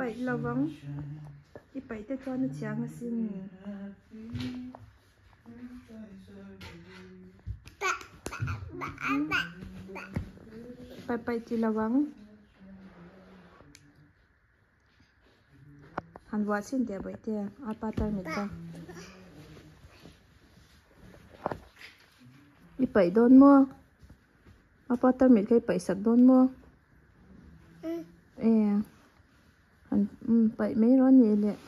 Paih lovang. I paih te chuan a chiang asin. Paih paih ti lovang. Han vuah chhin teh bawihte a pa tarmit kha. I paih dawn maw? A pa tarmit kha i paih sak dawn maw? E han paih mai rawh a nih leh.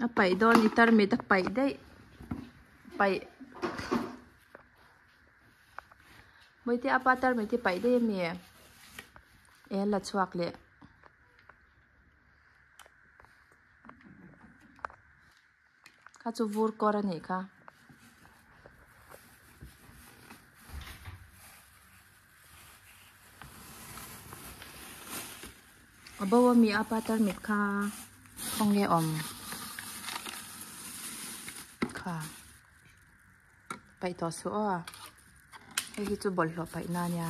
A paih dawn i tarmit a paih daih paih. Mawite a pa tarmit hi paih daih a mi? E la chhuak leh. Kha chu vur kawr a nih kha. A bo a mi a pa tarmit kha khawnge awm kha. Paih tawh suh aw. Hei hi chu bawlhhlawh paih na ania.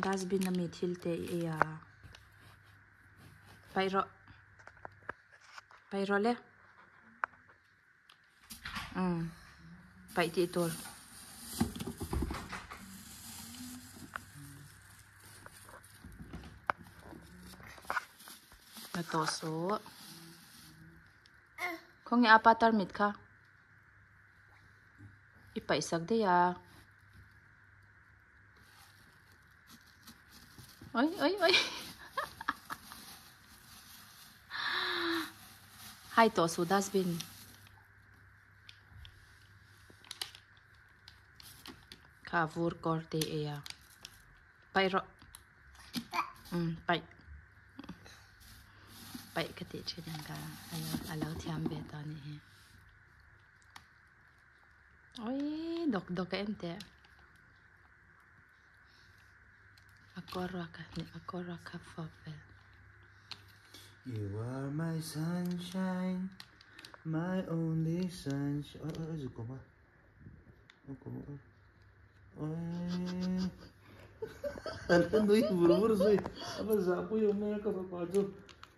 Dustbin ami thil te i ei a. Paih rawh. Paih rawh le. Umm paih tih tur. La tawh suh. Khawnge a pa tarmit kha? I paih sak daih a. Oi oi oi. Hai tawh suh dustbin. Kha vur kawr te ei a. Paih rawh. Um paih. Paih ka tih thin ang ka a lo thiam ve tawh a nih hi. Oi dawk dawk a en teh. A kawr ruak a hnih a kawr ruak kha fawp vel. You are my sunshine, my only sunshine. Oi oi oi zu kawm a. Oi kawm oi. Oi. An la nui vur vur zui. A va zah pui awm mai a ka fapa chu.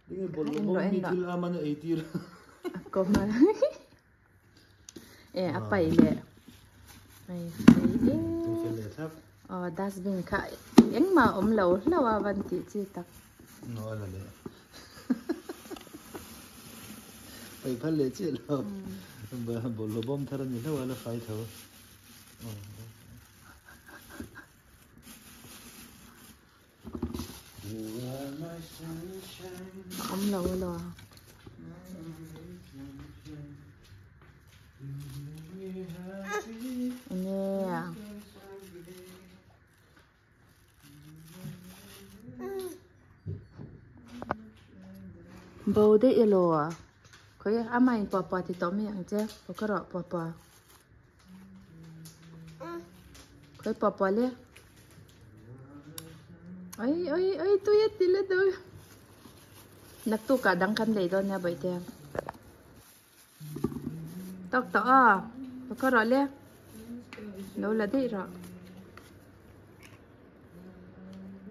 Tinge bawlhhlawh bawk mi thil a man a ei tir. A kawm a. E a paih leh hei hei aw dustbin kha engmah a awm lo hlauh a van tih chi tak. No a la leh paih phal leh chiah lo bawlhhlawh bawm thar a ni hlauh a la fai tho. A awm lo elaw? Enge a? Bo daih elaw? Khawi amah in pua pua ti tawh mai ang che aw ka rawh pua pua. Khawi pua pua le. Oi oi oi tui a ti le dawn. Naktukah dang kan lei dawn nia bawihte. Tawk tawh aw. Aw ka rawh le. Lo la daih rawh.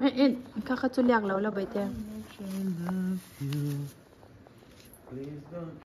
Eng eng kha kha chu liak lo la bawihte.